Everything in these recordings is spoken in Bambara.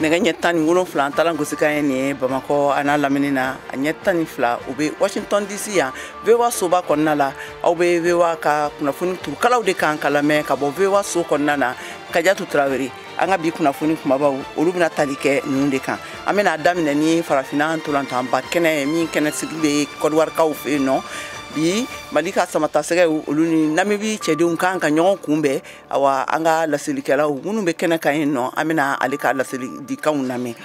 Nɛgɛ ɲɛ 17 an taara gosikan ye nin ye Bamakɔ a n'a lamini na. A ɲɛ 12 o bɛ Washington DC yan, VOA soba kɔnɔna la. Aw bɛ VOA ka kunnafoni turukalaw de kan ka lamɛn ka bɔ VOA so kɔnɔna na. Kajatu Tarawele, an ka bi kunnafoni kumabaw olu bɛna tali kɛ ninnu de kan. An bɛna daminɛ ni farafinna ntolantanba kɛnɛ ye min kɛnɛ sigi bɛ Côte d'Ivoire fɛ yen nɔ. Bi Mali ka samatasɛgɛw olu ni Namibi cɛdenw kan ka ɲɔgɔn kunbɛn. Awa, an ka laselikɛlaw minnu bɛ kɛnɛ kan yen nɔ, an bɛna ale ka laselidikanw lamɛn.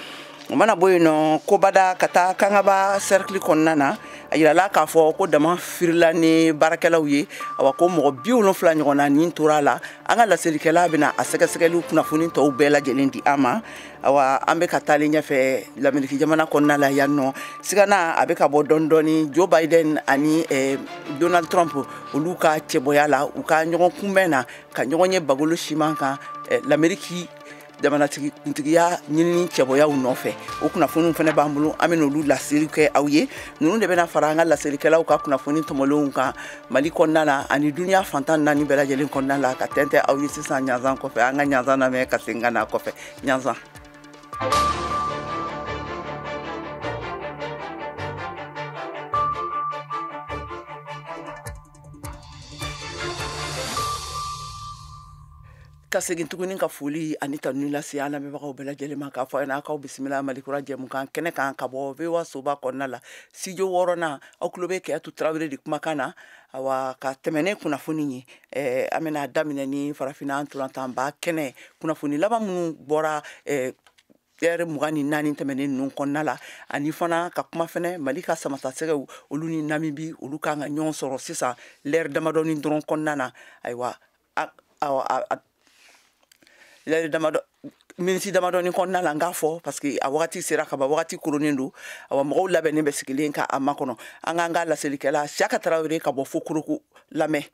O mana bɔ yen nɔ, kobada ka taa Kangaba cercle kɔnɔna na, a yirala k'a fɔ ko dama firila ni baarakɛlaw ye. Awa, ko mɔgɔ 70 ɲɔgɔnna nin tora a la. An ka laselikɛla bɛna a sɛgɛsɛgɛliw kunnafoni tɔw bɛɛ lajɛlen di an ma. Awa, an bɛ ka taalen ɲɛfɛ Lameriki jamana kɔnɔna la yan nɔ, sigana a bɛ ka bɔ dɔɔni dɔɔni Joe Biden ani Donald Trump olu ka cɛbɔya la, u ka ɲɔgɔn kunbɛn na ka ɲɔgɔn ye bagolo siman kan Lameriki jamanatigi kuntigiya ɲinini cɛbɔyaw nɔfɛ. O kunnafoniw fana b'an bolo, an bɛ n'olu laseli kɛ aw ye. Ninnu de bɛna fara an ka laselikɛlaw ka kunnafoni tɔmɔlenw kan Mali kɔnɔna la ani duniya fantan naani bɛɛ lajɛlen kɔnɔna la, ka tɛntɛn aw ye sisan ɲanzan kɔfɛ. An ka ɲanzan lamɛn ka segin ka na kɔfɛ ɲanzan. Ka segin tuguni ka foli ani tanuni lase an lamɛnbagaw bɛɛ lajɛlen ma, k'a fɔ a ɲɛna k'aw bisimila Malikura jɛmukan kɛnɛ kan ka bɔ VOA soba kɔnɔna la, studio 6nan. Aw tulo bɛ Kajatu Tarawele de kumakan na. Awa, ka tɛmɛ ne kunnafoni ye, an bɛna daminɛ ni farafinna ntolantanba kɛnɛ kunnafoni laban minnu bɔra ɛri 24 tɛmɛnen ninnu kɔnɔna la, ani fana ka kuma fɛnɛ Mali ka samatasɛgɛw olu ni Namibi olu kan ka ɲɔgɔn sɔrɔ sisan lɛri damadɔni dɔrɔn kɔnɔna na. Ayiwa, lɛri damadɔ, miniti damadɔni kɔnɔna la, n k'a fɔ parce que a wagati sera ka ban, wagati koronnen don. Awa, mɔgɔw labɛnnen bɛ sigilen ka a makɔnɔ. An k'an ka laselikɛla Siyaka Tarawele ka bɔ fo Koroko lamɛn.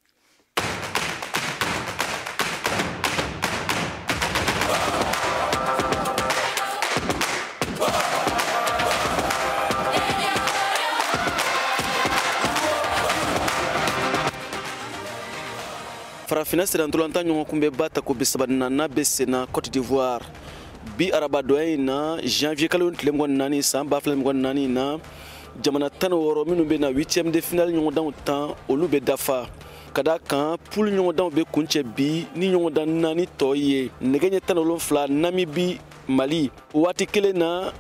Farafinna sirantolanta ɲɔgɔn kunbɛnba tako 34nan bɛ senna Côte d'Ivoire bi arabadonya in na, janvier kalo tile 24 san 2024 na. Jamana 16 minnu bɛ na huitième de finale ɲɔgɔndanw tan, olu bɛ dafa ka da kan. Poule ɲɔgɔndanw bɛ kuncɛ bi ni ɲɔgɔndan naani tɔ ye. Nɛgɛ ɲɛ 17, Namibi Mali. Waati kelen na,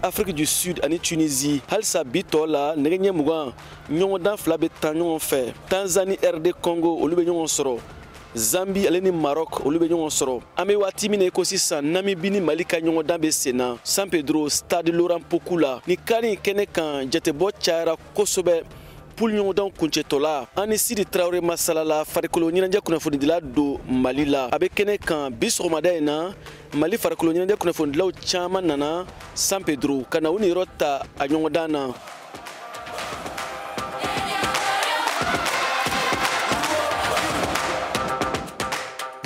Afrique du Sud ani Tunisie. Halisa bi tɔ la, nɛgɛ ɲɛ 20, ɲɔgɔndan fila bɛ tan ɲɔgɔn fɛ. Tanzanie RD Congo olu bɛ ɲɔgɔn sɔrɔ. Zambie ale ni Maroc olu bɛ ɲɔgɔn sɔrɔ. An bɛ waati min na i ko sisan, Namibie ni Mali ka ɲɔgɔndan bɛ sen na San Pedro, stade Laurent Pokou la. Ni kari in kɛnɛ kan, jatebɔ cayara kosɛbɛ poule ɲɔgɔndan kuncɛtɔ la. An ni Sidi Tarawele masala la, farikolo ɲɛnajɛ kunnafonidila don Mali la, a bɛ kɛnɛ kan bi sɔgɔmada in na. Mali farikolo ɲɛnajɛ kunnafonidilaw caman nana San Pedro ka na u niyɔrɔ ta a ɲɔgɔndan na.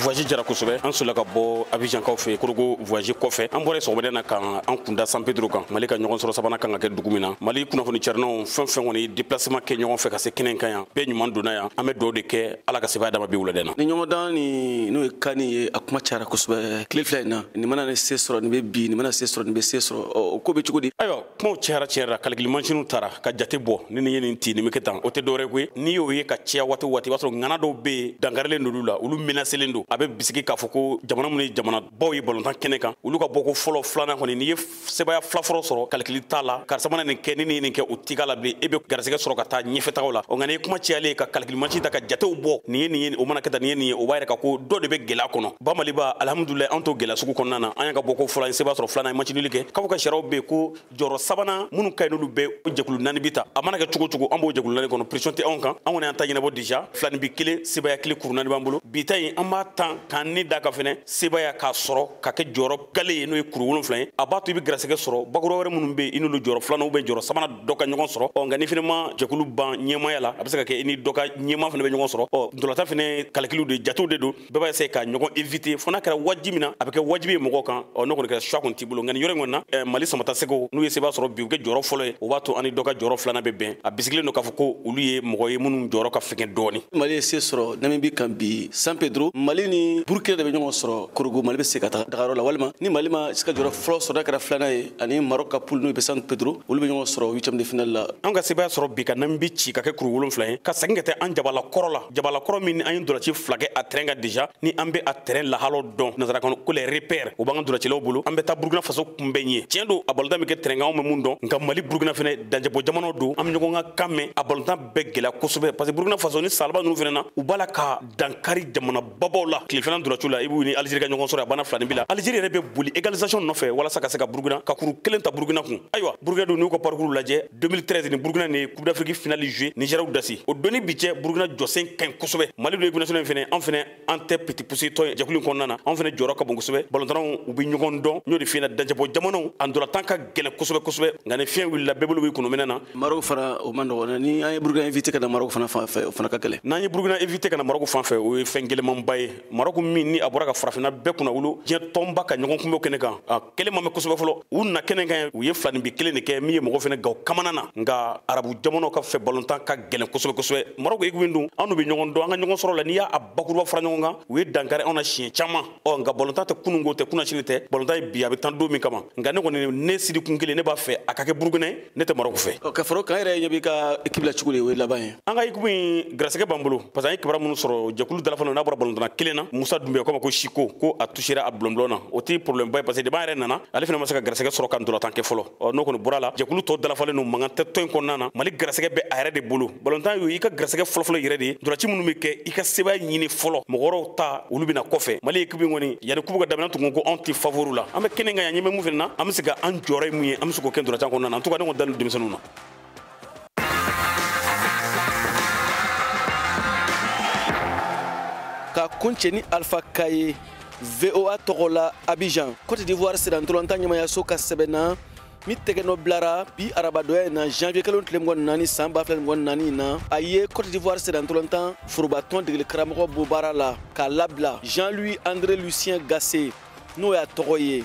Voyage jara kosɛbɛ. An solila ka bɔ Abidjankaw fɛ Korogo. Voyage kɔfɛ, an bɔra sɔgɔmada na kan an kunda San Pedro kan, Mali ka ɲɔgɔn sɔrɔ sabanan kan ka kɛ dugu min na. Mali kunnafoni carinaw fɛn fɛn kɔni ye déplacement kɛ ɲɔgɔn fɛ ka se kɛnɛ kan yan, bɛɛ ɲuman donna yan. An bɛ dugawu de kɛ, Ala ka sebaaya d'a ma bi wulada na. Ni ɲɔgɔndan ni n'o ye kani ye, a kuma cayara kosɛbɛ tile 2 in na. Nin mana ni se sɔrɔ, nin bɛ bi, nin mana se sɔrɔ, nin bɛ se sɔrɔ, o ko bɛ cogo di? Ayiwa, kumaw cayara tiɲɛ yɛrɛ la. Calcul mansinw taara ka jate bɔ ni nin ye nin ci, nin bɛ kɛ tan, o tɛ dɔwɛrɛ koyi. N'i y'o ye ka caya waati o waati, i b'a sɔrɔ ŋana dɔw bɛ yen, dankarilen don olu la, olu menacelen don. A bɛ bisigi k'a fɔ ko jamana minnu ye jamana baw ye balontan kɛnɛ kan, olu ka bɔ ko fɔlɔ filanan kɔni, n'i ye sebaaya fila fɔlɔ sɔrɔ, calcul t'a la. Karisa mana nin kɛ, ni nin ye nin kɛ, o t'i k'a la bilen, e bɛ garisɛgɛ sɔrɔ ka taa ɲɛfɛtagaw la. O nka n'i ye kuma cayalen ka calcul mansin ta ka jatew bɔ, nin ye nin ye, o mana kɛ tan, nin ye nin ye, o b'a yira k'a ko dɔ de bɛ gɛlɛya kɔnɔ. Ba Maliba, alhamdulilayi, an t'o gɛlɛya sugu kɔnɔna na. An y'an ka bɔ ko fɔlɔ, an ye sebaaya sɔrɔ filanan ye, match nul kɛ. K'a fɔ ka sariyaw bɛ yen ko jɔyɔrɔ sabanan minnu ka ɲi n'olu bɛɛ, o jɛkulu naani bi ta. A mana kɛ cogo o cogo, an b'o jɛkulu naani kɔnɔ, pression tɛ anw kan. An kɔni y'an ta ɲɛnabɔ déjà. Fila ni bi kelen, sebaaya kelen, kuru naani b'an bolo. Bi ta in, an b'a tan k'an ni da ka fɛnɛ sebaaya k'a sɔrɔ ka kɛ jɔyɔrɔ gale ye, n'o ye kuru 7 ye. A b'a to i bɛ garisɛgɛ sɔrɔ bakuruba wɛrɛ minnu bɛ yen, i n'olu jɔyɔrɔ filanan ou bien jɔyɔrɔ sabanan dɔ ka ɲɔgɔn sɔrɔ. Ɔ nka ni fɛnɛ ma jɛkulu ban ɲɛmaaya la, a bɛ se ka kɛ i ni dɔ ka ɲɛma fɛnɛ bɛ ɲɔgɔn sɔrɔ. Ɔ ntolantan fɛnɛ calcul de, jatew de don, bɛɛ b'a essayer ka ɲɔgɔn éviter fo n'a kɛra wajibi min na, a bɛ kɛ wajibi ye mɔgɔw kan. Ɔ n'o kɔni kɛra, choix kɔni t'i bolo. Nka nin yɔrɔ in kɔni na, Mali samatasɛgɛw n'u ye sebaaya sɔrɔ bi, u kɛ jɔyɔrɔ fɔlɔ ye, o b'a to an ni dɔ ka jɔyɔrɔ filanan bɛ bɛn. A bisigilen don k'a fɔ ko olu ye mɔgɔ ye minnu jɔyɔrɔ ka fɛgɛn dɔɔni. Mali ye se sɔrɔ Namibie kan bi San Pedro. Mali ni ni Burkina de bɛ ɲɔgɔn sɔrɔ Korogo, Mali bɛ se ka taga dagayɔrɔ la, walima ni Mali ma se ka jɔyɔrɔ fɔlɔ sɔrɔ, n'a kɛra filanan ye, ani Maroc ka poule n'o bɛ San Pedro, olu bɛ ɲɔgɔn sɔrɔ huitième de finale la. An ka sebaaya sɔrɔ bi ka Namibie ci ka kɛ kuru 7 ye, ka segin ka taa an jabala kɔrɔ la, jabala kɔrɔ min an ye dolaci 2 kɛ a terrain kan déjà, ni an bɛ a terrain lahalaw dɔn, nanzara kan ko les repères, o b'an ka dolacilaw bolo. An bɛ taa Burkina Faso kunbɛn ye. Tiɲɛ don, a balontan bɛ kɛ terrain kan, anw bɛ mun dɔn, nka Mali Burkina fɛnɛ danjɛbɔ jamanaw don, an bɛ ɲɔgɔn ka kan mɛn. A balontan bɛɛ gɛlɛya kosɛbɛ, parce que Burkina Faso ni salaba ninnu fɛnɛ na, u b'a la ka dankari jamana babaw la. Tile filanan dolaciw la, i b'u ni Algérie ka ɲɔgɔn sɔrɔ, a banna 2 ni la. Algérie yɛrɛ bɛ boli égalisation nɔfɛ walasa ka se ka Burkina ka kuru 1 ta Burkina kun. Ayiwa, Burkina dun, n'u ka parcours lajɛ, 2013 ni Burkina ni Coupe d'Afrique finale joué, Nigeria dasi o donni bi cɛ, Burkina jɔsen ka ɲi kosɛbɛ. Mali dun équipe nationale fɛnɛ, an fɛnɛ an tɛ petit poussé tɔn jɛkulu in kɔnɔna na, an fɛnɛ jɔyɔrɔ ka bon kosɛbɛ. Balontannaw u bɛ ɲɔgɔn dɔn, n y'o de f'i ɲɛna, danjɛbɔ jamanaw a ntolantan ka gɛlɛn kosɛbɛ kosɛbɛ, nka ni fiɲɛ wulila, bɛɛ bolo b'i kɔnɔ na. Maroc fana, o man nɔgɔn. Ni an ye Burkina éviter ka na Maroc fana fan fɛ, o fana ka gɛlɛn. N'an ye Burkina éviter ka na Maroc fan fɛ, o ye fɛn gɛlɛnmanba ye. Maroc min ni a bɔra ka farafinna bɛɛ kunna wolo diɲɛ tɔnba ka ɲɔgɔn kunbɛn kɛnɛ kan, a kelen ma mɛn kosɛbɛ fɔlɔ. U na kɛnɛ kan, u ye 2-1 de kɛ, min ye mɔgɔ fɛnɛ gaw kamana na. Nka arabu jamanaw ka fɛ balontan ka gɛlɛn kosɛbɛ kosɛbɛ. Maroc équipe min dun, an n'u bɛ ɲɔgɔn dɔn, an ka ɲɔgɔn sɔrɔ la, n'i y'a bakuruba fara ɲɔgɔn kan, u ye dankari anw na siɲɛ caman. Ɔ nka balontan tɛ kununko tɛ, kunnasini tɛ, balontan ye bi, a bɛ tan don min kama. Nka ne kɔni, ne sidi kun kelen, ne b'a fɛ a ka kɛ Burukina ye, ne tɛ Maroc fɛ. Ka fara o kan, yɛrɛ ɲɛ b'i ka équipe la cogo di? O ye laban ye. An ka équipe in, gɛrɛsɛgɛ b'an bolo, parce que an ye kibaruya minnu sɔrɔ jɛkulu dalafana, n'a bɔra balontanna kelen na, Musa Dunbiya, ko ma ko Siko, ko a touchera a bulonbulon na, o tɛ problème ba ye, parce que depuis an yɛrɛ nana, ale fana ma se ka gɛrɛsɛgɛ sɔrɔ ka ntolantan kɛ fɔlɔ. Ɔ n'o kɔni bɔra la, jɛkulu tɔ dalafalen don, mankan tɛ tɔn in kɔnɔna na. Mali gɛrɛsɛgɛ bɛ a yɛrɛ de bolo. Balontan y'o i ka gɛrɛsɛgɛ fɔlɔfɔlɔ yɛrɛ de ye. Dolaci minnu bɛ kɛ, i ka sebaaya ɲini fɔlɔ, mɔgɔ wɛrɛw ta, olu bɛna kɔfɛ. Mali équipe in kɔni, yanni coupe ka daminɛ tun ko anw tɛ favori la. An bɛ kɛnɛ kan yan, ɲɛ bɛ mun fana na, an bɛ se ka an jɔyɔrɔ ye mun ye, an bɛ se k'o kɛ ntolantan kɔnɔna na. En tout cas, ne kɔni dalen don denmisɛnninw na. Ka kuncɛ ni Alpha Kaye, VOA tɔgɔ la, Abidjan. Côte d'Ivoire sera ntolantan ɲɛmayaso ka sɛbɛn na min tɛgɛ nɔ bilara bi arabadonya in na, janvier kalo tile 24 san 2024 na, a ye Côte d'Ivoire sera ntolantan forobatɔn degeli karamɔgɔ bɔ baara la k'a labila, Jean-Louis André Lucien Gassé n'o y'a tɔgɔ ye.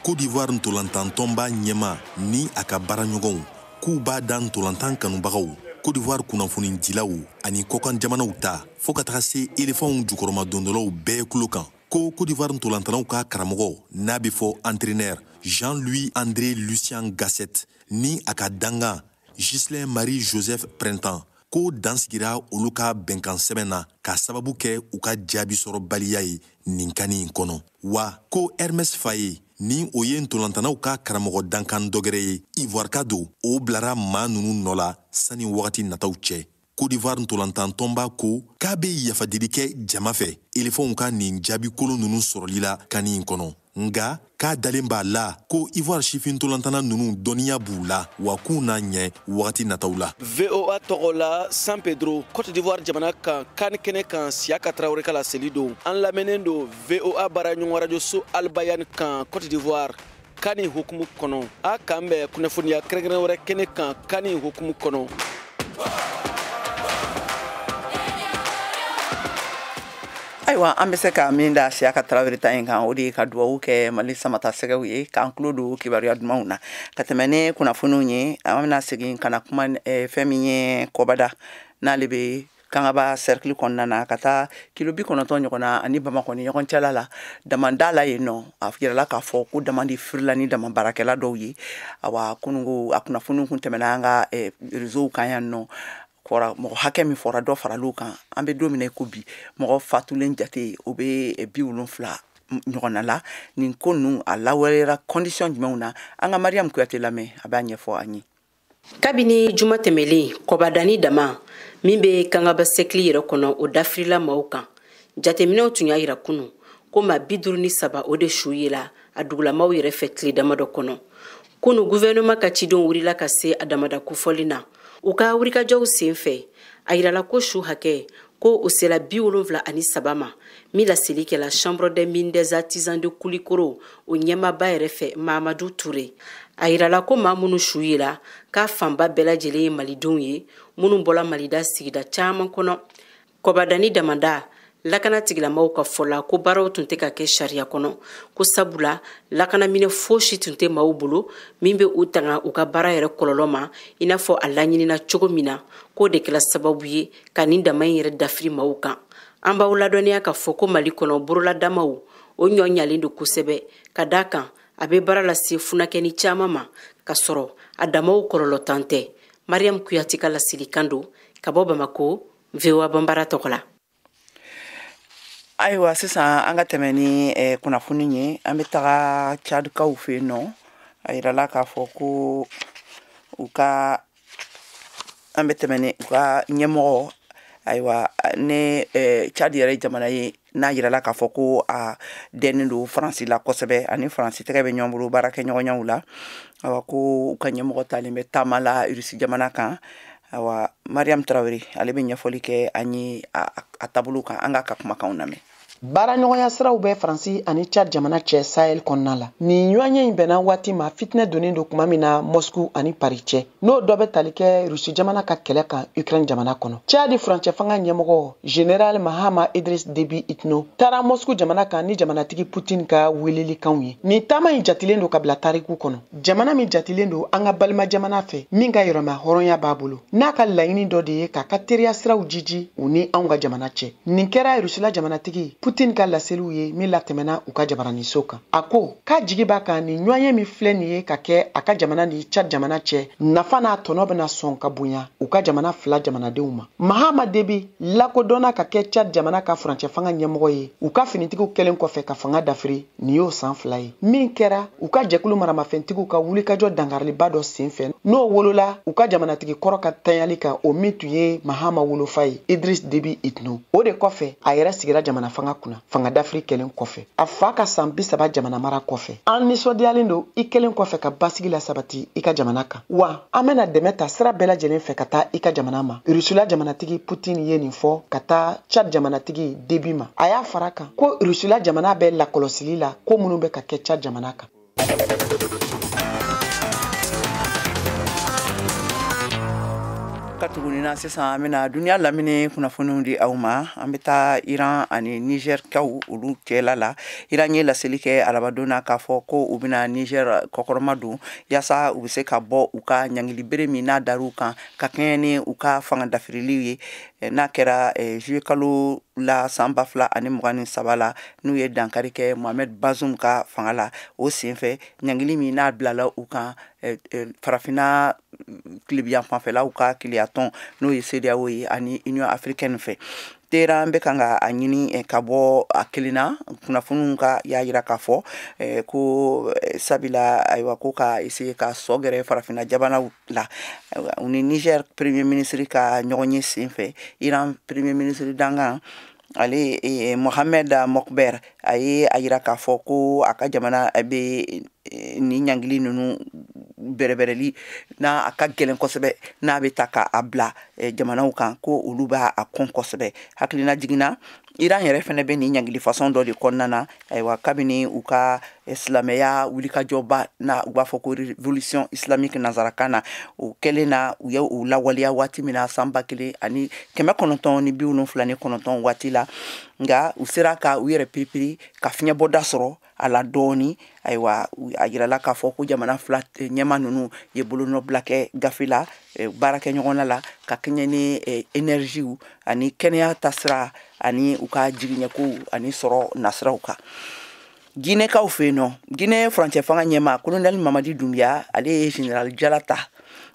Côte d'Ivoire ntolantantɔnba ɲɛma ni a ka baaraɲɔgɔnw k'u b'a da ntolantan kanubagaw, Côte d'Ivoire kunnafonidilaw ani kɔkan jamanaw ta, fɔɔ ka taga se elefanw jukɔrɔma dondɔlaw bɛɛ kulo kan, ko Côte d'Ivoire ntolantanaw ka karamɔgɔ n'a bɛ fɔ entraîneur Jean-Louis André Lucien Gasset ni a ka dangan Ghislain Marie Joseph Printemps, ko dan sigira olu ka bɛnkan sɛbɛn na k'a sababu kɛ u ka jaabi sɔrɔbaliya ye nin kani in kɔnɔ. Wa ko Hermes Faye, ni o ye ntolantanaw ka karamɔgɔ dankan dɔgɛrɛ ye, Ivoire don, o bilara maa ninnu nɔ la sani wagati nataw cɛ. Côte d'Ivoire ntolantantɔnba ko k'a bɛ yafadeli kɛ jama fɛ elefanw ka nin jaabi kolon ninnu sɔrɔli la kani in kɔnɔ, nga k'a dalen b'a la ko Ivoire sifin ntolantana ninnu dɔnniya b'u la, wa k'u n'a ɲɛ wagati nataw la. VOA tɔgɔ la, San Pedro, Côte d'Ivoire jamana kan, kan kɛnɛ kan, Siyaka Tarawele ka laseli don. An lamɛnnen don VOA baaraɲɔgɔn radio so Albayan kan Côte d'Ivoire kani hukumu kɔnɔ. A k'an bɛn kunnafoniya kɛrɛnkɛrɛn wɛrɛ kɛnɛ kan kani hukumu kɔnɔ. Ayiwa, an bɛ se ka min da Siyaka Tarawele ta in kan, o de ye ka dugawu kɛ Mali samata sɛgɛw ye, k'an tulo don kibaruya dumanw na ka tɛmɛ ni kunnafoniw ye. An bɛna segin ka na kuma fɛn min ye Kɔbada, n'ale bɛ Kangaba cercle kɔnɔna na, ka taa kilo 90 ɲɔgɔn na ani Bamakɔ ni ɲɔgɔn cɛla la, damanda la yen nɔ. A yirala k'a fɔ ko dama de firila ni dama baarakɛla dɔw ye. Awa, kununko a kunnafoniw kun tɛmɛna an ka réseau kan yan nɔ. Fɔra mɔgɔ hakɛ min fɔra, dɔ faral'o kan. An bɛ don min na i ko bi, mɔgɔ fatulen jate o bɛ 70 ɲɔgɔnna la. Nin ko ninnu a lawaleyara condition jumɛnw na? An ka Mariam Kuyate lamɛn, a b'a ɲɛfɔ an ye. Kabini juma tɛmɛlen, Kɔbadani dama min bɛ Kangaba sɛkili yɛrɛ kɔnɔ, o dafirila maaw kan. Jateminɛw tun y'a yira kunu ko maa 53, o de su yela a dugulamaw yɛrɛ fɛ tile damadɔ kɔnɔ. Kunu, guvɛnɛma ka cidenw wurila ka se a damada kofɔlen na. U ka wulikajɔw sen fɛ, a yirala ko su hakɛ ko o sera 73 ma, min laseli kɛla Chambre des mines des artisans de Kulikoro, o ɲɛmaaba yɛrɛ fɛ, Mamadu Ture. A yirala ko maa minnu su yela, k'a fanba bɛɛ lajɛlen ye malidenw ye minnu bɔla Malida sigida caman kɔnɔ. Kɔbadani damada Lakana tigilamaw ka fɔ la ko baaraw tun tɛ ka kɛ sariya kɔnɔ, ko sabula lakanaminɛ fosi tun tɛ maaw bolo min bɛ u tanga u ka baara yɛrɛ kɔlɔlɔ ma, i n'a fɔ a laɲinina cogo min na, k'o de kɛra sababu ye ka nin dama in yɛrɛ dafiri maaw kan. An b'aw ladɔnniya k'a fɔ ko Mali kɔnɔ boroladamaw o ɲɔ ɲalen don kosɛbɛ, ka d'a kan a bɛ baara lase funakɛni caman ma ka sɔrɔ a damaw kɔlɔlɔ tan tɛ. Mariam Kuyate ka laselikan don ka bɔ Bamako, VOA Banbara tɔgɔ la. Ayiwa, sisan an ka tɛmɛ ni kunnafoni ye. An bɛ taga Tchadkaw fɛ yen nɔ. A yirala k'a fɔ ko u ka, an bɛ tɛmɛ ni u ka ɲɛmɔgɔ, ayiwa, ne Tchad yɛrɛ jamana ye n'a yirala k'a fɔ ko a dɛnnen don Faransi la kosɛbɛ, ani Faransi tɛgɛ bɛ ɲɔgɔn bolo baarakɛɲɔgɔnyaw la. Ayiwa, ko u ka ɲɛmɔgɔ talen bɛ taama la Irisi jamana kan. Ayiwa, Mariam Tarawele, ale bɛ ɲɛfɔli kɛ an ye a taabolo kan. An k'a ka kumakanw lamɛn. Baaraɲɔgɔnya siraw bɛ Faransi ani Tchad jamana cɛ Sahel kɔnɔna la. Nin ɲɔgɔnye in bɛnna waati ma fitinɛ donnen don tuma min na Moscou ani Paris cɛ, n'o dɔ bɛ tali kɛ Rusi jamana ka kɛlɛ kan Ukraine jamana kɔnɔ. Tchad furancɛ fanga ɲɛmɔgɔ Général Mahama Idriss Déby Itno taara Moscou jamana kan ni jamanatigi Putin ka welelikanw ye. Nin taama in jatilen don ka bila tariku kɔnɔ, jamana min jatilen don an ka balima jamana fɛ, min ka yɛrɛma hɔrɔnya b'a bolo, n'a ka laɲini dɔ de ye k'a ka teriya siraw jiji u ni anw ka jamana cɛ. Nin kɛra Rusila jamanatigi Putin ka laseliw ye min latɛmɛna u ka jabaraniso kan. A ko k'a jigi b'a kan nin ɲɔgɔnye min filɛ nin ye ka kɛ a ka jamana ni Tchad jamana cɛ, nafa n'a tɔnɔ bɛna sɔn ka bonya u ka jamana fila jamanadenw ma. Mahama Déby lakodɔnna ka kɛ Tchad jamana ka furancɛ fanga ɲɛmɔgɔ ye u ka finitigiw kɛlen kɔfɛ ka fanga dafiri. Nin y'o san 2 ye min kɛra u ka jɛkulu maramafɛntigiw ka wulikajɔ dankariliba dɔ senfɛ, n'o wolola u ka jamanatigi kɔrɔ ka tanyali kan, o min tun ye Mahama wolofa ye Idriss Déby Itno. O de kɔfɛ a yɛrɛ sigira jamana fanga kunna fanga dafiri kɛlen kɔfɛ a fa ka san 30 jamana mara kɔfɛ. An nisɔndiyalen don i kɛlen kɔfɛ ka basigi la sabati i ka jamana kan, wa an bɛna dɛmɛ ta sira bɛɛ lajɛlen fɛ ka taa i ka jamana ma. Rusila jamanatigi Putin ye nin fɔ ka taa Tchad jamanatigi Déby ma. A y'a fara kan ko Rusila jamana bɛ lakɔlɔsili la ko minnu bɛ ka kɛ Tchad jamana kan. Ka tuguni na sisan, an bɛna duniya lamini kunnafoniw di aw ma. An bɛ taa Iran ani Niger kaw olu cɛla la. Iran ye laseli kɛ arabadon na k'a fɔ ko u bɛna Niger kɔkɔrɔma don yaasa u bɛ se ka bɔ u ka ɲangili bere min n'a dar'u kan ka kɛɲɛ ni u ka fanga dafiriliw ye, n'a kɛra juillet kalo la san 2023 la, n'u ye dankari kɛ Mohamed Bazoum ka fanga la. O senfɛ, ɲangili min n'a bilala u kan farafinna tilebiyan fanfɛlaw ka kiliyatɔn, n'o ye CEDEAO ye, ani Union africaine fɛ. Téhéran bɛ kan ka a ɲini ka bɔ a kelen na. Kunnafoniw ka y'a yira k'a fɔ ko sabila, ayiwa, ko ka essayer ka sɔ gɛrɛ farafinna jamanaw la. U ni Niger premier ministre ka ɲɔgɔn ye senfɛ, Iran premier ministre dangan, ale Mohamed Mokber, a ye a yira k'a fɔ ko a ka jamana bɛ nin ɲangili ninnu bɛrɛbɛrɛli n'a a ka gɛlɛn kosɛbɛ, n'a bɛ ta k'a bila jamanaw kan, ko olu b'a a kɔn kosɛbɛ. Hakilina jiginna, Iran yɛrɛ fɛnɛ bɛ nin ɲangili fasɔn dɔ de kɔnɔna na. Ayiwa, kabini u ka silamɛya wulikajɔba na, u b'a fɔ ko révolution islamique nanzarakan na, o kɛlen na u ye u lawaleya waati min na san 1979 waati la, nka u sera ka u yɛrɛ piripiri ka fiɲɛbɔda sɔrɔ a la dɔɔni. Ayiwa, a yirala k'a fɔ ko jamana fila ɲɛma ninnu ye bolonɔbila kɛ gafe la baarakɛ ɲɔgɔnna la ka kɛɲɛ ni énergie ani kɛnɛya tasira ani u ka jigiɲɛkow ani sɔrɔ nasiraw kan. Guinée-kaw fɛ yen nɔ, Guinée furancɛ fanga ɲɛma colonel Mamadi Doumbia, ale ye général Jala ta.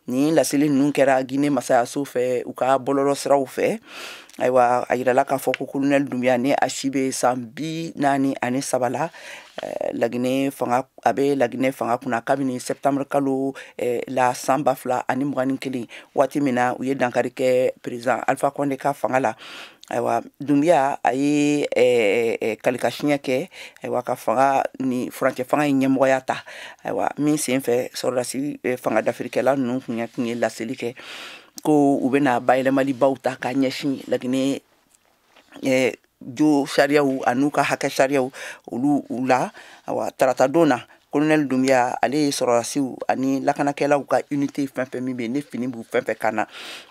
Nin laseli ninnu kɛra Guinée masayaso fɛ u ka bɔlɔlɔ siraw fɛ. Ayiwa, a yirala k'a fɔ ko colonel Doumbia, ni a si bɛ san 43 la, Laginɛ fanga, a bɛ Laginɛ fanga kunna kabini septembre kalo la san 2021, waati min na u ye dankari kɛ président Alpha Condé ka fanga la. Ayiwa, Doumbia a ye kalikasiɲɛ kɛ, ayiwa, ka fanga ni furancɛ fanga in ɲɛmɔgɔya ta. Ayiwa, min sen fɛ sɔrɔdasi fanga dafirikɛla ninnu tun ye laseli kɛ ko u bɛna bayɛlɛmalibaw ta ka ɲɛsin Laginɛ jo sariyaw an'u ka hakɛ sariyaw olu la. Awa, tarata don na, colonel Doumbia, ale ye sɔrɔdasiw ani lakanakɛlaw ka unité fɛn fɛn min bɛ yen, ne fini b'u fɛn fɛn kan na,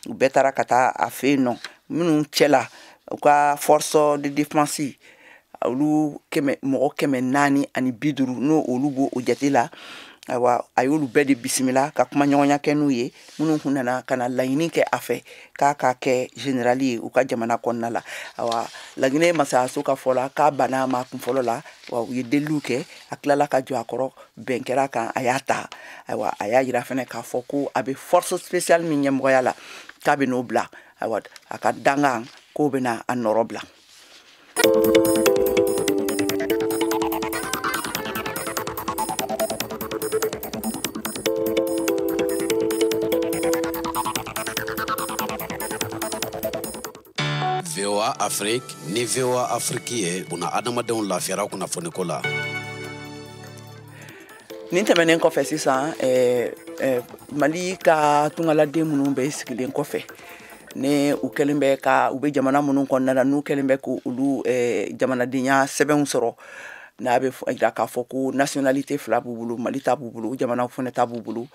u bɛɛ taara ka taa a fɛ yen nɔ, minnu cɛ la U ka force de défense olu 450 mɔgɔ n'o olu b'o o jate la. Ayiwa, a y'olu bɛɛ de bisimila ka kuma ɲɔgɔnya kɛ n'u ye, minnu kun nana ka na laɲini kɛ a fɛ k'a ka kɛ général ye u ka jamana kɔnɔna la. Ayiwa, Laginɛ masayaso ka fɔ la, k'a banna a ma kun fɔlɔ la, wa u ye deliliw kɛ, a tilala ka jɔ a kɔrɔ, bɛn kɛra kan, a y'a ta. Ayiwa, a y'a yira fɛnɛ k'a fɔ ko a bɛ force spéciale min ɲɛmɔgɔya la, k'a bɛ n'o bila. Ayiwa, a ka dangan k'o bɛna a nɔrɔ bila. VOA Afrique ni VOA Afrique ye buna adamadenw lafiyara kunnafoniko la. Nin tɛmɛnen kɔfɛ sisan, Mali ka tungaladen minnu bɛ sigilen kɔfɛ, ne u kɛlen bɛ ka u bɛ jamana minnu kɔnɔna la, n'u kɛlen bɛ k'olu jamanadenya sɛbɛnw sɔrɔ, n'a bɛ jira k'a fɔ ko nationalité 2 b'u bolo, Mali ta b'u bolo, jamana fana ta b'u bolo.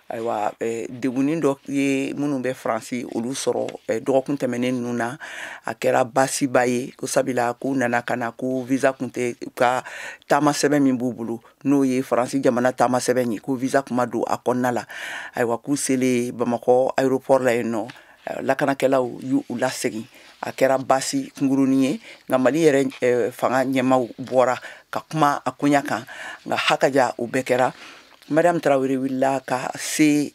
Ayiwa, degunni dɔ ye minnu bɛ Faransi olu sɔrɔ dɔgɔkun tɛmɛnen ninnu na, a kɛra baasiba ye, ko sabula k'u nana ka na ko visa kun tɛ u ka taama sɛbɛn min b'u bolo, n'o ye Faransi jamana taama sɛbɛn ye, ko visa kun ma don a kɔnɔna la. Ayiwa, k'u selen Bamakɔ aéroport la yen nɔ, lakanakɛlaw y'u lasegin. A kɛra baasi kunkurunin ye, nka Mali yɛrɛ fanga ɲɛmaaw bɔra ka kuma a koɲa kan, nka hakaja o bɛɛ kɛra. Mariam Traoré wulila ka se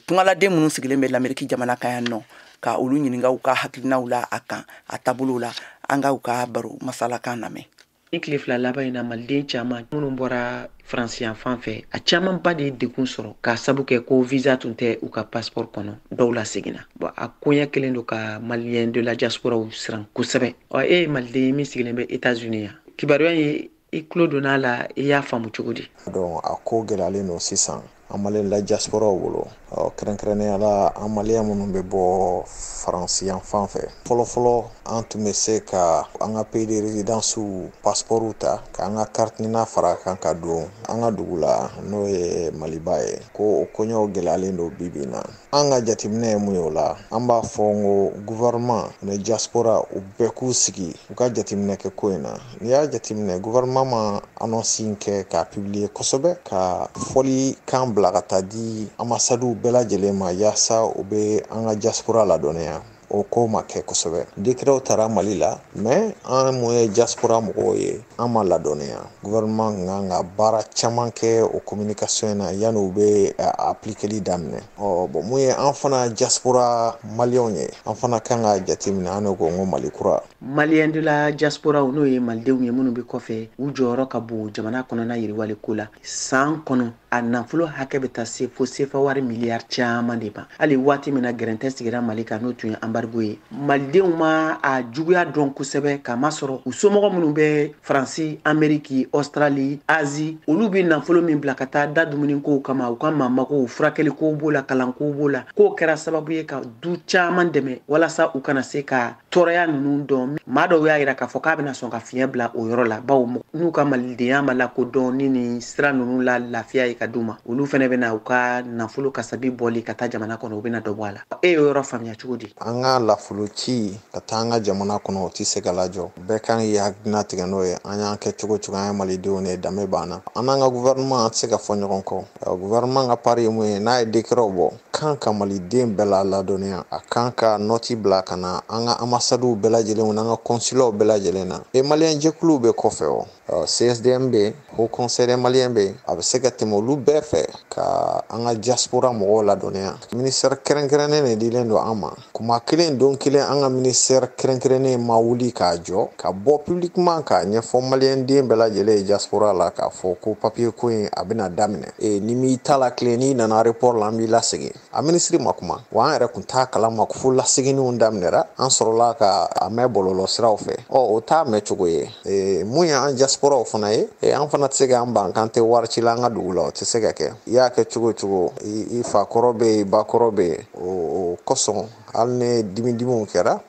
tungaladen minnu sigilen bɛ l'Amérique jamana kan yan nɔ, ka olu ɲininka u ka hakilinaw la a kan, a taabolo la. An ka u ka baro masalakan lamɛn. Ni tile 2 laban in na, maliden caman minnu bɔra Faransi yan fan fɛ, a camanba de ye degun sɔrɔ k'a sabu kɛ ko visa tun tɛ u ka passeport kɔnɔ, dɔw la seginna. Bon, a koɲɛ kelen don ka malien de la diaspora siran kosɛbɛ. Ɔ, e ye maliden min sigilen bɛ États-Unis yan, kibaruya ye i tulo donna a la, i y'a faamu cogo di? Donc a ko gɛlɛyalen don sisan an malien la diaspora bolo, kɛrɛnkɛrɛnnenya la an malien minnu bɛ bɔ Faransi yan fan fɛ. Fɔlɔfɔlɔ an tun bɛ se ka an ka pays de résidence passeport ta k'an ka carte NINA fara kan ka don an ka dugu la, n'o ye Maliba ye. Ko o koɲɛw gɛlɛyalen don bi bi in na. An ka jateminɛ ye mun ye o la, an b'a fɔ n ko gouvernement ani diaspora u bɛɛ k'u sigi u ka jateminɛ kɛ ko in na. N'i y'a jateminɛ, gouvernement ma annonce in kɛ k'a publier kosɛbɛ, ka fɔli kan bila ka taa di ambassadew bɛɛ lajɛlen ma yaasa u bɛ an ka diaspora ladɔnniya. O ko ma kɛ kosɛbɛ. Décretw taara Mali la, mais an mun ye diaspora mɔgɔw ye, an ma ladɔnniya. Gouvernement kan ka baara caman kɛ o communication in na yanni u bɛ appliquer daminɛ. Ɔ bon, mun ye an fana diaspora maliyɛnw ye, an fana kan ka jateminɛ, an de ko n ko Mali kura. Malien de la diaspora, n'o ye malidenw ye minnu bɛ kɔfɛ, u jɔyɔrɔ ka bon jamana kɔnɔna yiriwali ko la. San kɔnɔ a nafolo hakɛ bɛ taa se fo sefa wari miliyari caman de ma. Hali waati min na gɛrɛntɛ sigira Mali kan, n'o tun ye embargo ye, malidenw ma a juguya dɔn kosɛbɛ, k'a masɔrɔ u somɔgɔ minnu bɛ Faransi, Amérique, Australie, Asie, olu bɛ nafolo min bila ka taa da dumunikow kama, u ka mamakow, furakɛlikow b'o la, kalankow b'o la, k'o kɛra sababu ye ka du caman dɛmɛ walasa u kana se ka tɔɔrɔya ninnu dɔn. Maa dɔw y'a yira k'a fɔ k'a bɛna sɔn ka fiɲɛ bila o yɔrɔ la, bawo n'u ka malidenya ma lakodɔn ni nin sira ninnu la lafiya ye ka d'u ma, olu fɛnɛ bɛna u ka nafolo kasabi bɔli ka taa jamana kɔnɔ, u bɛna dɔ bɔ a la. E y'o yɔrɔ faamuya cogo di? An ka lafolo ci ka taa an ka jamana kɔnɔ, o tɛ se ka lajɔ. Bɛɛ kan k'i hakilina tigɛ n'o ye. An y'an kɛ cogo cogo, an ye malidenw de ye, danbe b'an na. An n'an ka gouvernement an tɛ se ka fɔ ɲɔgɔn kɔ. Gouvernement ka part ye mun ye, n'a ye décret bɔ, kan ka maliden bɛɛ la ladɔnniya, a kan ka nɔti bila ka na an ka ambassadew bɛɛ lajɛlen n'an ka consulatw bɛɛ lajɛlen na. E malien jɛkuluw bɛ kɔfɛ, o CSDM bɛ yen, Haut Conseil des Maliens bɛ yen, a bɛ se ka tɛmɛ olu bɛɛ fɛ ka an ka diaspora mɔgɔw ladɔnniya. Ministère kɛrɛnkɛrɛnnen de dilen don an ma. Kuma kelen don kelen, an ka ministère kɛrɛnkɛrɛnnen ma wuli k'a jɔ ka bɔ publiquement k'a ɲɛfɔ malien den bɛɛ lajɛlen ye diaspora la k'a fɔ ko papier ko in a bɛna daminɛ. Ni m'i ta la tile, n'i nana aéroport la, an b'i lasegin. A minisiri ma kuma, wa an yɛrɛ kun t'a kalama fo laseginniw daminɛra, an sɔrɔla ka a mɛn bɔlɔlɔ siraw fɛ. Ɔ o t'a mɛn cogo ye. Mun ye an diasporaw fana ye, an fana tɛ se k'an ban k'an tɛ wari ci la an ka dugu la, o tɛ se ka kɛ. I y'a kɛ cogo cogo, i fa kɔrɔ bɛ yen, i ba kɔrɔ bɛ yen, o kosɔn hali ni dimidimiw kɛra,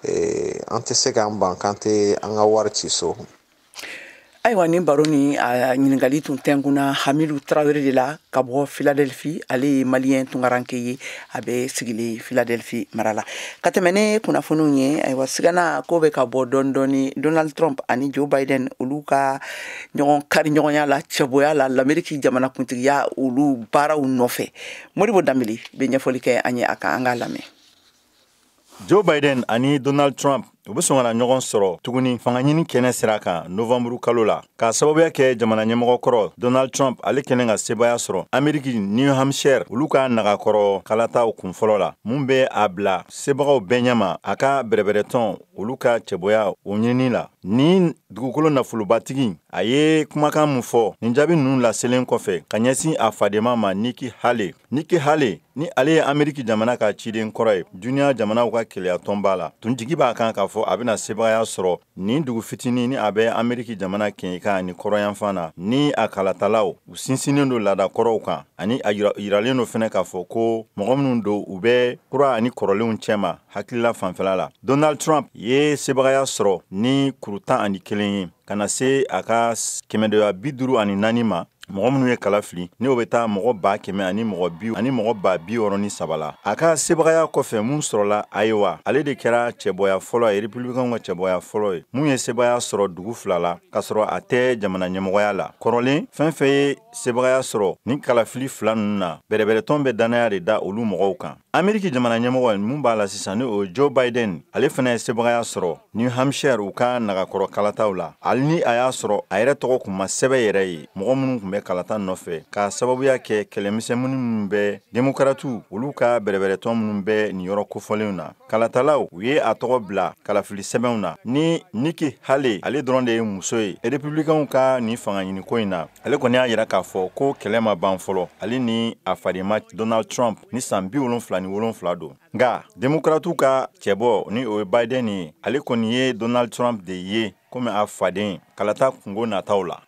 an tɛ se k'an ban k'an tɛ an ka wari ci so. Ayiwa, ni baro ni a ɲininkali tun tɛnkunna Hamidu Tarawele de la ka bɔ Philadelphie. Ale ye Malien tunkaranke ye, a bɛ sigilen Philadelphie mara la. Ka tɛmɛ ne kunnafoniw ye, ayiwa, sigana ko bɛ ka bɔ dɔɔni dɔɔni Donald Trump ani Joe Biden, olu ka ɲɔgɔn kari ɲɔgɔnya la cɛboya la Lamɛriki jamanakuntigiya, olu baaraw nɔfɛ. Modibo Danbele bɛ ɲɛfɔli kɛ an ye a kan, an k'a lamɛn. Joe Biden ani Donald Trump, u bɛ sɔn ka na ɲɔgɔn sɔrɔ tuguni fanga ɲini kɛnɛ sira kan novanburu kalo la, k'a sababuya kɛ jamana ɲɛmɔgɔ kɔrɔ Donald Trump, ale kɛlen ka sebaya sɔrɔ Ameriki New Hampshire, olu ka nagakɔrɔ kalataw kun fɔlɔ la, mun bɛ a bila sebagaw bɛɛ ɲɛma a ka bɛrɛbɛrɛtɔn, olu ka cɛbɔya o ɲinini la. Ni dugukolo nafolobatigi, a ye kumakan mun fɔ nin jaabi ninnu laselen kɔfɛ ka ɲɛsin a fadenma ma Nikki Haley? Nikki Haley ni ale ye Ameriki jamana ka ciden kɔrɔ ye duniɲa jamanaw ka keleya tɔnba la, tun jigi b'a kan k'a fɔ a bɛna sebagaya sɔrɔ nin dugu fitinin ni a bɛ Ameriki jamana kɛɲɛka ani kɔrɔyanfan na, ni a kalatalaw u sinsinnen don laadakɔrɔw kan, ani a yiralen don fɛnɛ k'a fɔ ko mɔgɔ minnu don, u bɛ kura ani kɔrɔlenw cɛma hakilila fanfɛla la. Donald Trump ye sebagaya sɔrɔ ni kuru 11 ye ka na se a ka kɛmɛdɔya 54 ma. Mɔgɔ minnu ye kala fili ni o bɛ taa mɔgɔ ba kɛmɛ ani mɔgɔ bi ani mɔgɔ 63 la. A ka sebagaya kɔfɛ mun sɔrɔla? Ayiwa, ale de kɛra cɛbɔya fɔlɔ ye, Républicain ka cɛbɔya fɔlɔ ye mun ye sebagaya sɔrɔ dugu fila la k'a sɔrɔ a tɛ jamana ɲɛmɔgɔya la. Kɔrɔlen, fɛn fɛn ye sebagaya sɔrɔ ni kalafili fila ninnu na, bɛrɛbɛrɛtɔn bɛ dannaya de da olu mɔgɔw kan. Ameriki jamana ɲɛmɔgɔ mun b'a la sisan, ni o ye Joe Biden, ale fana ye sebagaya sɔrɔ New Hampshire, u ka nagakɔrɔ kalataw la, hali ni a y'a sɔrɔ a yɛrɛ tɔgɔ kun ma sɛbɛ yɛrɛ ye mɔgɔ minnu tun bɛ kalata nɔfɛ, k'a sababuya kɛ kɛlɛmisɛnnin minnu bɛ Demokaratiw, olu ka bɛrɛbɛrɛtɔn minnu bɛ nin yɔrɔ kofɔlenw na. Kalatalaw, u ye a tɔgɔ bila kalafili sɛbɛnw na. Ni Nikki Haley, ale dɔrɔn de ye muso ye Républicainw ka nin fanga ɲiniko in na. Ale kɔni y'a yira k'a fɔ ko kɛlɛ ma ban fɔlɔ, ale ni a fadenma Donald Trump ni san 77 don. Nka Demokaratiw ka cɛbɔ, ni o ye Biden ye, ale kɔni ye Donald Trump de ye komi a faden kalata kungo nataw la.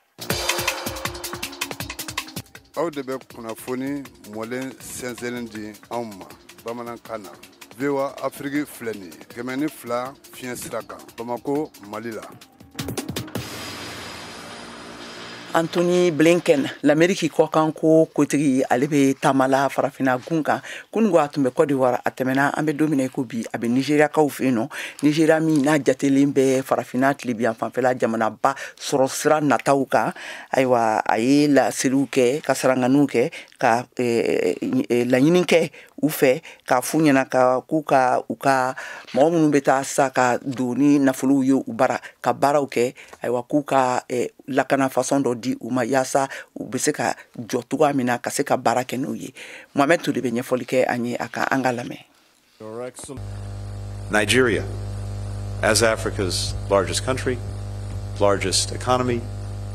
Aw de bɛ kunnafoni mɔlen sɛnsɛnnen di anw ma bamanankan na. VOA Afiriki filɛ nin ye, 102 fiɲɛ sira kan, Bamako, Mali la. Antony Blinken, Lameriki kɔkanko kotigi, ale bɛ taama la Farafinna gun kan. Kununko, a tun bɛ Côte d'Ivoire, a tɛmɛna. An bɛ don min na i ko bi, a bɛ Nigériakaw fɛ yen nɔ. Nigéria min n'a jatelen bɛ Farafinna tilebiyan fanfɛla jamanaba sɔrɔ sira nataw kan. Ayiwa, a ye laseliw kɛ, ka saranganiw kɛ, ka laɲini kɛ u fɛ, k'a f'u ɲɛna ka k'u ka u ka mɔgɔ minnu bɛ taa sa ka don ni nafolow ye u bara ka baaraw kɛ, ayiwa, k'u ka lakana façon dɔ di u ma, yaasa u bɛ se ka jɔ cogoya min na ka se ka baara kɛ n'u ye. Mohamed Ture bɛ ɲɛfɔli kɛ an ye a kan, an ka lamɛn. Nigeria, as Africa's largest country, largest economy,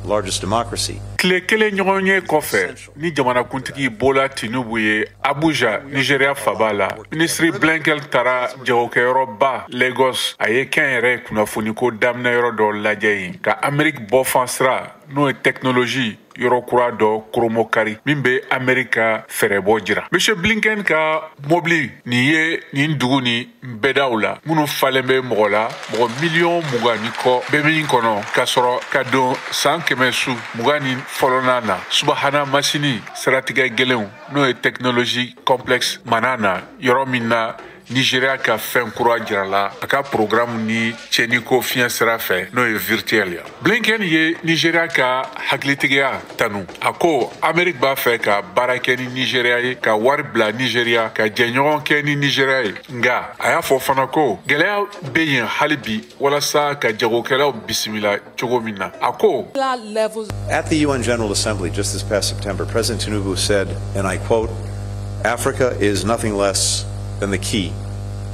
largest democracy. Tile kelen ɲɔgɔn ye kɔfɛ ni jamanakuntigi Bola Tinubu ye Abuja, Nigeria faba la, Minisiri Blinken taara jagokɛyɔrɔba Lagos. A ye kɛn yɛrɛ kunnafoniko daminɛyɔrɔ dɔ lajɛ yen, ka Ameriki bɔfan sira, n'o ye tɛkinoloji yɔrɔ kura dɔ koromokari min bɛ Ameriki ka fɛɛrɛbɔ jira. Monsieur Blinken ka mobili nin ye nin dugu ni bɛdaw la minnu falen bɛ mɔgɔ la, mɔgɔ miliyɔn 20 ni kɔ bɛ min kɔnɔ, ka sɔrɔ ka don san kɛmɛ su mugan ni fɔlɔnan na. Subahana masini siratigɛ gɛlɛnw, n'o ye tɛkinoloji complexe mana na, yɔrɔ min na Nigeria ka fɛn kura jirala a ka programme ni tiɲɛniko fiɲɛ sira fɛ, n'o ye virtuel ye. Blinken ye Nigeria ka hakilitigiya tanu. A ko Amerique b'a fɛ ka baara kɛ ni Nigeria ye, ka wari bila Nigeria, ka jɛɲɔgɔn kɛ ni Nigeria ye. Nga a y'a fɔ fana ko gɛlɛya bɛ yen hali bi walasa ka jagokɛlaw bisimila cogo min na. A ko: At the UN General Assembly just this past September, President Tinubu said, and I quote, "Africa is nothing less than the key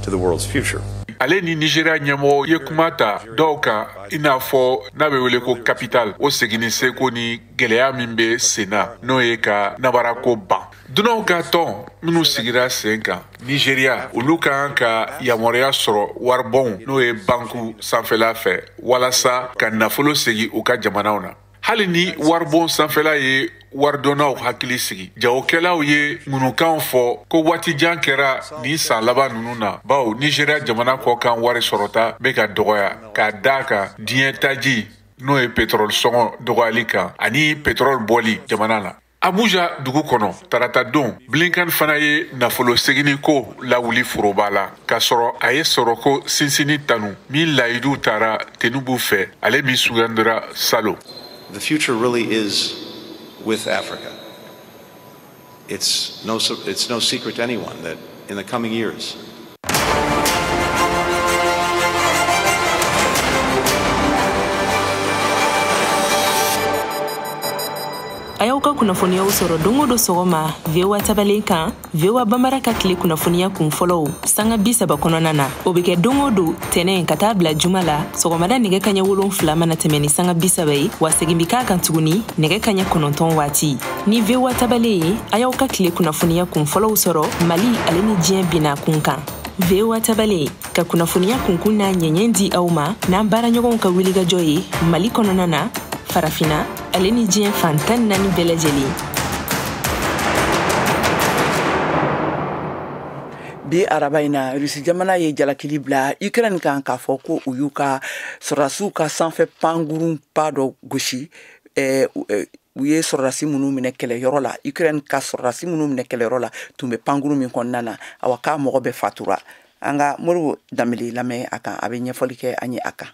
to the world's future." Ale ni Nigeria ɲɛmɔgɔ ye kuma ta dɔw kan, i n'a fɔ n'a bɛ wele ko capital, o seginni seko ni gɛlɛya min bɛ sen na, n'o ye ka nabarako ban. Dunanw ka tɔn minnu sigira sen kan Nigeria, olu ka kan ka yamaruya sɔrɔ waribɔnw, n'o ye banku sanfɛla fɛ, walasa ka nafolo segin u ka jamanaw na. Hali ni waribon sanfɛla ye waridonnaw hakili sigi, jagokɛlaw ye ŋunukanw fɔ ko waatijan kɛra nin san laban ninnu na, bawo Nigeria jamana kɔkan wari sɔrɔta bɛ ka dɔgɔya, k'a da kan diɲɛ taji n'o ye pétrole sɔngɔ dɔgɔyali kan ani pétrole bɔli jamana la. Abuja dugu kɔnɔ tarata don, Blinken fana ye nafolo seginni ko lawuli foroba la, k'a sɔrɔ a ye sɔrɔko sinsinni tanu min layidu taara Tinubu fɛ, ale min sugandira salon. The future really is with Africa. It's no secret to anyone that in the coming years, A y'aw ka kunnafoniyaw sɔrɔ don o don sɔgɔma VOA tabalen kan, VOA Bambara ka tile kunnafoniya kun fɔlɔw sanga 30 kɔnɔna na. O bɛ kɛ don o don tɛnɛn ka taa bila juma la sɔgɔmada nɛgɛ kaɲɛ 7 mana tɛmɛ ni sanga 30 ye, wa segin bɛ k'a kan tuguni nɛgɛ kaɲɛ 9 waati. Ni VOA tabalen ye, a y'aw ka tile kunnafoniya kun fɔlɔw sɔrɔ Mali ale ni diɲɛ binna kun kan. VOA tabalen ka kunnafoniya kunkun n'a ɲɛɲɛ di aw ma n'an baaraɲɔgɔnw ka wulikajɔ ye Mali kɔnɔna na, Farafina ale ni diɲɛ fan 14 bɛɛ lajɛlen. Bi araba in na, Rusi jamana ye jalakili bila Ukraine kan k'a fɔ ko u y'u ka sɔrɔdasiw ka sanfɛ pankurunba dɔ gosi. U ye sɔrɔdasi minnu minɛ kɛlɛyɔrɔ la, Ukraine ka sɔrɔdasi minnu minɛ kɛlɛyɔrɔ la tun bɛ pankurun min kɔnɔna na, awa k'a mɔgɔ bɛɛ fatura. An ka Moribo Danbele lamɛn a kan, a bɛ ɲɛfɔli kɛ an ye a kan.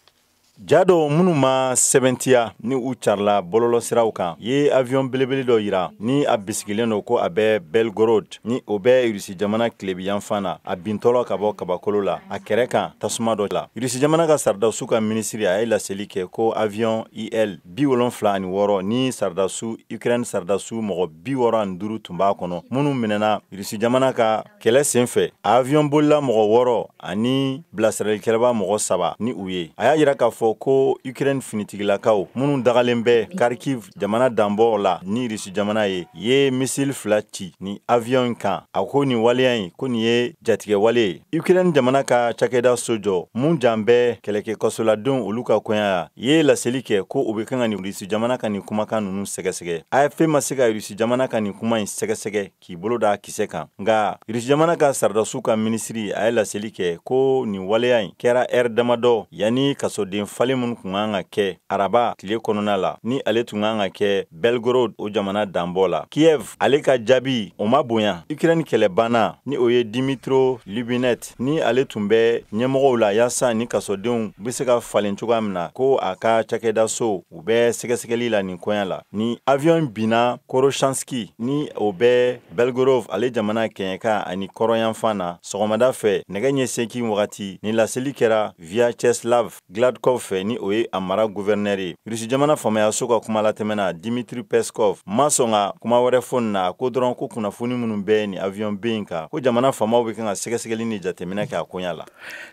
Ja dɔw minnu ma sɛbɛntiya ni u carila bɔlɔlɔsiraw kan ye avion belebele dɔ yira ni a bisigilen don ko a bɛ Belgorod, ni o bɛ Rusi jamana tilebiyanfan na, a bintɔlɔ ka bɔ kabakolo la a kɛrɛ kan tasuma dɔ la. Rusi jamana ka sardasiw ka minisiri a ye laseli kɛ ko avion IL 76 ni sardasiw Ukraine sardasiw mɔgɔ 65 tun b'a kɔnɔ minnu minɛna Rusi jamana ka kɛlɛ senfɛ. A avion bolila mɔgɔ 6 ani bilasiralikɛlaba mɔgɔ 3 ni u ye. A y'a yira k'a fɔ ko Ukraine finitigilakaw minnu dagalen bɛ Kharkiv jamana danbɔ la ni Rusi jamana ye missile 2 ci ni avion kan. A ko nin waleya in ko nin ye jatigɛ wale ye. Ukraine jamana ka cakɛda so jɔ mun jan bɛ kɛlɛkɛ kasoladenw olu ka kɔɲaya ye laseli kɛ ko u bɛ kan ka nin Rusi jamana ka nin kumakan ninnu sɛgɛsɛgɛ. AFP ma se ka Rusi jamana ka nin kuma in sɛgɛsɛgɛ k'i bolo da kisɛ kan, nka Rusi jamana ka sardasiw ka minisiri a ye laseli kɛ ko nin waleya in kɛra ɛri damadɔ yanni kasoden falen minnu tun kan ka kɛ araba tile kɔnɔna la, ni ale tun kan ka kɛ Belgorod o jamana danbɔ la. Kiev ale ka jaabi o ma bonya. Ukraine kɛlɛbanna ni o ye Dimitro Lubinet ni ale tun bɛ ɲɛmɔgɔw la yaasa ni kasodenw bɛ se ka falen cogoya min na, ko a ka cakɛdaso u bɛ sɛgɛsɛgɛli la nin kɔɲa la. Ni avion binna Koroshanski ni o bɛ Belgorod ale jamana kɛɲɛka ani kɔrɔnyanfan na sɔgɔmada fɛ nɛgɛ ɲɛ 8 wagati. Ni laseli kɛra Vyacheslav Gladkov fɛ ni o ye a mara gouverneur ye. Rusi jamana faamayaso ka kuma latɛmɛna Dimitri Peskov ma sɔn ka kuma wɛrɛ fɔ nin na, a ko dɔrɔn ko kunnafoni minnu bɛ nin avion ben in kan, ko jamana faamaw bɛ kan ka sɛgɛsɛgɛli ni jateminɛ kɛ a koɲa la.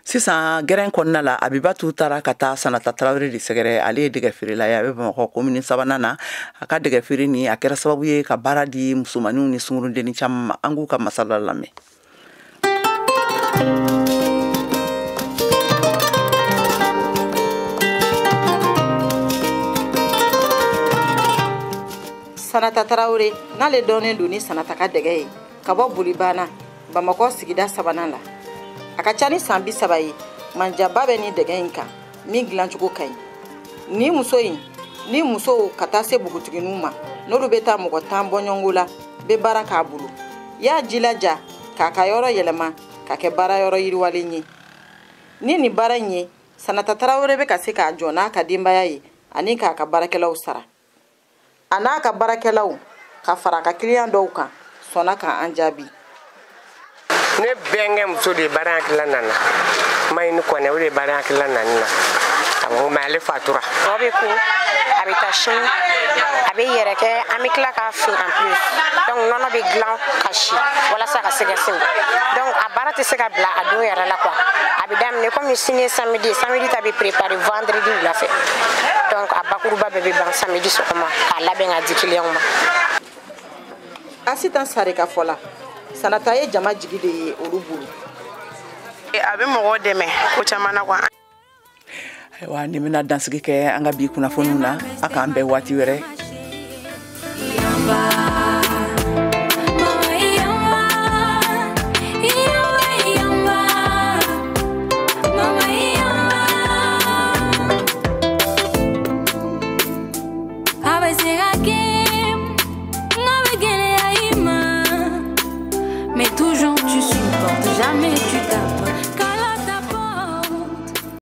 Sisan gɛrɛn kɔnɔna la, Abibatu taara ka taa Sanata Tarawele de sɛgɛrɛ. Ale ye dɛgɛ feerela ye, a bɛ Bamakɔ commune 3nan na. A ka dɛgɛ feere nin a kɛra sababu ye ka baara di musomaninw ni sunkurudennin caman ma. An k'u ka masala lamɛn. Sanata Tarawele n'ale dɔnnen don ni Sanata ka dɛgɛ ye ka bɔ Bolibana Bamakɔ sigida 3nan la. A ka ca ni san 30 ye, manjaba bɛ ni dɛgɛ in kan min dilancogo ka ɲi. Ni muso in ni musow ka taa se npogotigininw ma, n'olu bɛ taa mɔgɔ 10 bɔɲɔgɔnko la, bɛ baara k'a bolo. Y'a jilaja k'a ka yɔrɔ yɛlɛma ka kɛ baara yɔrɔ yiriwalen ye. Ni nin baara in ye, Sanata Tarawele bɛ ka se k'a jɔ n'a ka denbaya ye ani k'a ka baarakɛlaw sara. A n'a ka baarakɛlaw ka fara a ka kiliyan dɔw kan sɔnna k'an jaabi. Ne bɛnkɛ muso de ye baara hakilila nana, Mayini Kɔnɛ, o de ye baara hakilila nana na. Awɔ, mais ale fatura. Tɔ bɛ ko a bɛ taa sini, a bɛ yɛrɛ kɛ, an bɛ tila k'a feere en plus. Donc nɔnɔ bɛ dilan ka si walasa ka se ka sini. Donc a baara tɛ se ka bila a don yɛrɛ la quoi. A bɛ daminɛ komi sini ye samedi, samedi ta bɛ préparer vendredi wula fɛ. Donc a bakuruba bɛɛ bɛ ban samedi sɔgɔma k'a labɛn ka di client ma. Asitan Sare ka fɔ la, Sanata ye jama jigi de ye olu bolo. A bɛ mɔgɔw dɛmɛ ko caman na quoi. Ayiwa, nin bɛna dansigi kɛ an ka bi kunnafoniw na. A k'an bɛn waati wɛrɛ.